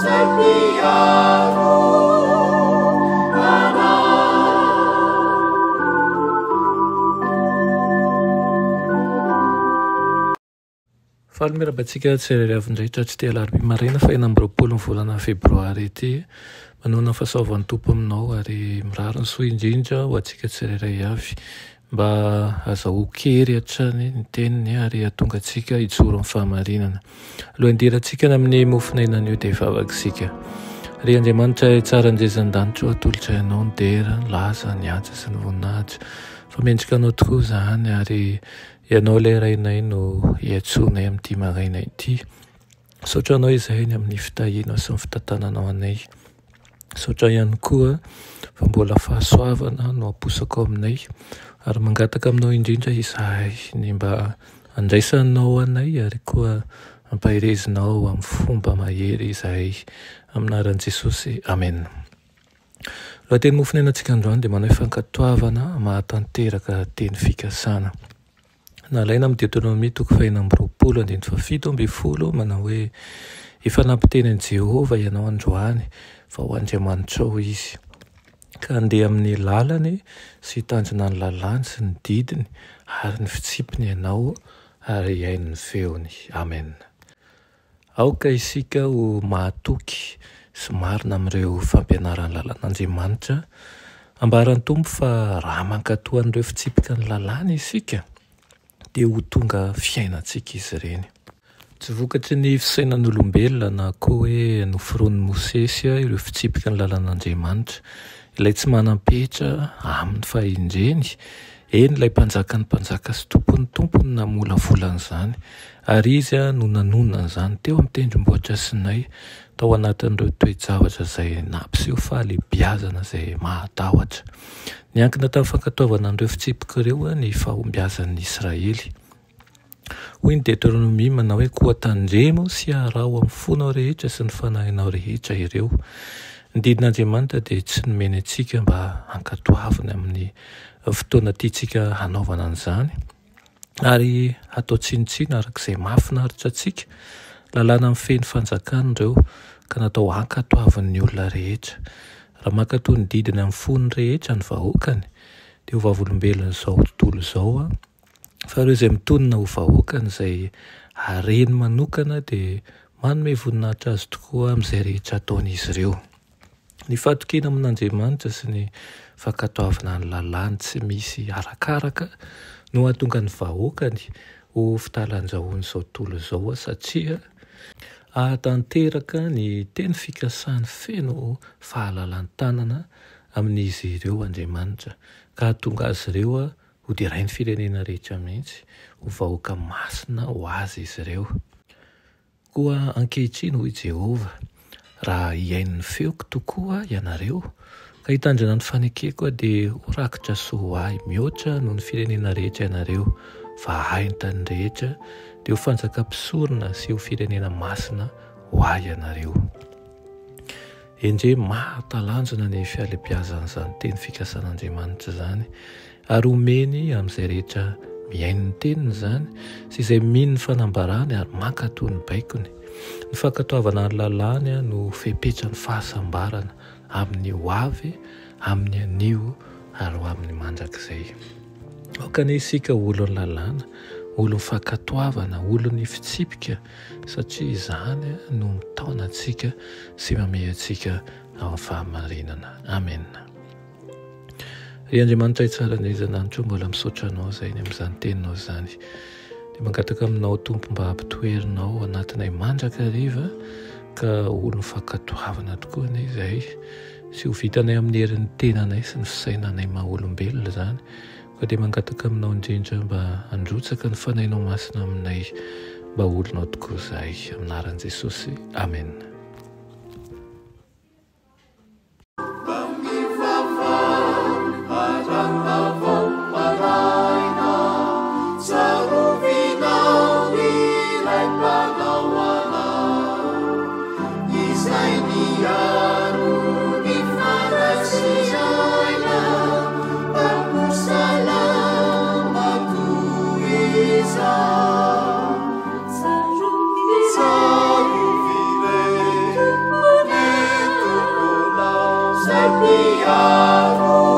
Izay mpiaro anay. Faly miarahaba antsika tsirairay avy indray tratry ity alarobia maraina faha 26 ny volana febroary ity. Manohana ny fahasoavan'ny Tompo aminao ary mirary ny soa indrindra ho antsika tsirairay avy mba hazahoan-kery hatrany ny teniny ary hahatonga antsika hijoro amin'ny fahamarinana. Alohan'ny hidirantsika any amin'ny mofon'aina anio dia hivavaka isika. Ry Andriamanitra tsara indrindra an-danitra, atolotra Ianao ny dera, ny laza, ny haja sy ny voninahitra. Fa mendrika Anao tokoa izany ary Ianao ilay Rainay no iantsoanay amin'ity maraina ity. Misaotra Anao izahay ny amin'ny fitahianao sy ny fitantananao anay. Misaotra ihany koa fa mbola fahasoavana no aposaka ao aminay ary mangataka aminao indrindra izahay ny mba handraisanao anay ary koa ampaherezinao amin'ny fomba mahery izahay. Amin'ny anaran'i Jesosy, Amena. Lohateny mofonainantsika androany dia manao hoe fankatoavana mahatanteraka teny fikasana. Nalaina amin'ny Deoteronomia toko fahenina amby roapolo andininy fahafito ambin'ny folo manao hoe efa nampiteny an'i Jehovah ianao androany fa ho Andriamanitrao izy, ka handeha amin'ny lalany sy hitandrina ny lalàny sy ny didiny ary ny fitsipiny ianao ary hihaino ny feony. Amena. Aoka isika ho mahatoky sy marina amin'ireo fampianaran'ny lalàn'Andriamanitra. Ambaran'ny Tompo fa raha mankatò an'ireo fitsipika ny lalàny isika, dia ho tonga fiainantsika izy ireny. Tsy vokatry ny fisainan'olombelona na koa hoe noforonin'i Mosesy ireo fitsipika ny lalàn'Andriamanitra, ilay tsy manam-petra amin'ny fahendreny, eny, ilay Mpanjakan'ny mpanjaka sy Tompon'ny tompo no namolavola an'izany, ary Izy no nanonona an'izany teo amin'ny tendrombohitra Sinay, tao anatin'ireo toe-javatra izay nampiseho fahalehibiazana izay mahatahotra. Niankina tamin'ny fankatoavana an'ireo fitsipika ireo ny fahombiazan'ny Israely. Hoy ny Deoteronomia manao hoe, Koa tandremo sy araho amin'ny fonao rehetra sy ny fanahinao rehetra ireo. Ny didin'Andriamanitra dia tsy nomeny antsika mba hankatoavina amin'ny fotoana tiantsika hanaovana an'izany, ary hatao tsinontsinona araka izay mahafinaritra antsika. Lalàna mifehy ny fanjakana ireo, ka natao hankatoavin'ny olona rehetra. Raha mankatò ny didiny amin'ny fony rehetra ny vahoakany, dia ho vavolombelon'izao tontolo izao Fa ireo izay mitonona ho vahoakany izay hareny manokana dia manome voninahitra azy tokoa amin'izay rehetra ataon'izy ireo. Ny fahatokiana amin'Andriamanitra sy ny fankatoavana ny lalàny tsy misy arakaraka no hahatonga ny vahoakany ho fitalanjahoan'izao tontolo izao satria hahatanteraka ny teny fikasany feno fahalalan-tanana amin'izy ireo Andriamanitra ka hahatonga azy ireo Ho derain'ny firenena rehetra mihitsy, ho vahoaka masina ho azy izy ireo. Koa ankehitriny, hoy Jehovah, raha hihaino ny feoko tokoa ianareo, ka hitandrina ny fanekeko, dia ho rakitra soa ho ahy mihoatra noho ny firenena rehetra ianareo, fa ahy ny tany rehetra, dia ho fanjakam-pisorona sy ho firenena masina ho ahy ianareo. Endrey mahatalanjona ny fihalebiazan'izany teny fikasan'Andriamanitra izany, ary omeny amin'izay rehetra mihaino ny teniny izany, sy izay mino ny fanambarany ary mankatò ny baikony. Ny fankatoavana ny lalàny no fepetran'ny fahasambarana amin'ny ho avy, amin'ny anio ary ho amin'ny mandrakizay. Aoka anie isika ho olon'ny lalàna, olon'ny fankatoavana, olon'ny fitsipika, satria izany no mitaona antsika sy mamehy antsika amin'ny fahamarinana. Amena. Ry Andriamanitra tsara indrindra an-danitra, mbola misaotra Anao izay ny amin'izany teninao izany. Dia mangataka aminao Tompo mba hampitoherinao anatinay mandrakariva ka ho olon'ny fankatoavana tokoa anie izahay sy ho vitanay amin'ny herin'ny tenanay sy ny fisainanay maha olombelona izany. Koa dia mangataka aminao indrindra mba handrotsaka ny Fanahinao Masina aminay mba ho olonao tokoa izahay. Amin'ny anaran'i Jesosy. Amena. Miaro.